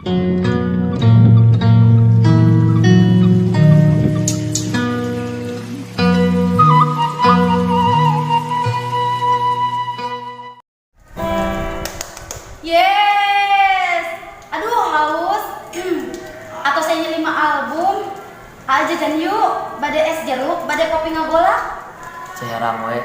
Yes. Aduh, haus. Atau saya lima album. Aja jajan yuk. Bade es jeruk, bade kopi ngagolak. Ciherang we.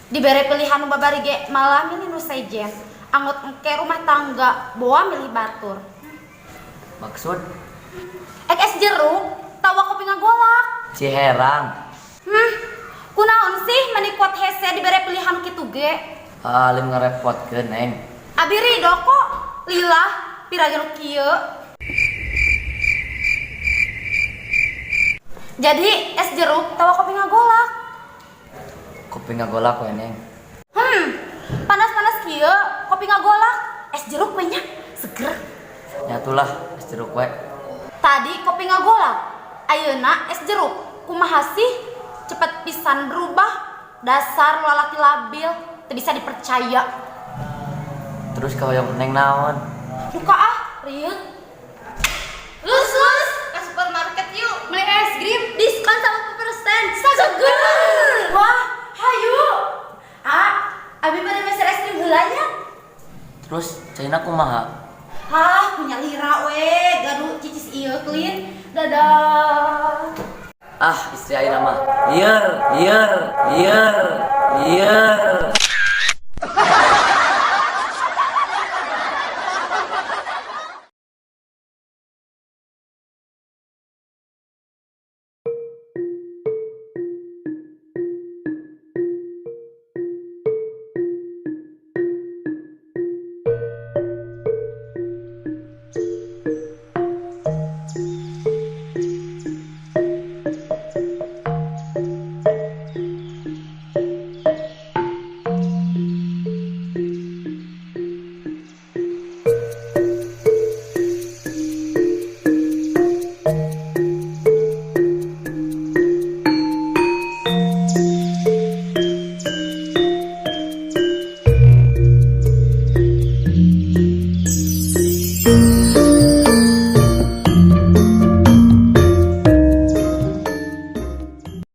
Dibere pilihan nu babari ge malah milih nu sejen. Angot engke rumah tangga, boa milih batur. Maksud? Ek es jeruk, tawa kopi ngagolak. Ciherang. Kunaon sih meni kuat hese dibere pilihan kitu ge? Alim ngerepotkeun, Neng. Abi ridho kok. Lila, pirage nu kieu. Jadi es jeruk tawa kopi ngagolak. Kopi ngagolak we, Neng. Panas-panas kieu kopi ngagolak, es jeruk we nya, seger. Nyatulah es jeruk we. Tadi kopi ngagolak, ayeuna es jeruk. Kumaha sih? Cepet pisan berubah. Dasar lalaki labil, teu bisa dipercaya. Terus kahoyong Neng naon? Duka ah, rieut. Lus, lus, ke supermarket yuk. Beli es krim, diskon 1%. Seger. Wah, hayu. Ah, abi bade meser es krim heula nya. Terus caina kumaha? Hah, punya lira we, gaduh cicis ieu klin. Dadah. Ah, istri ayeuna mah. Lieur, lieur, lieur, lieur.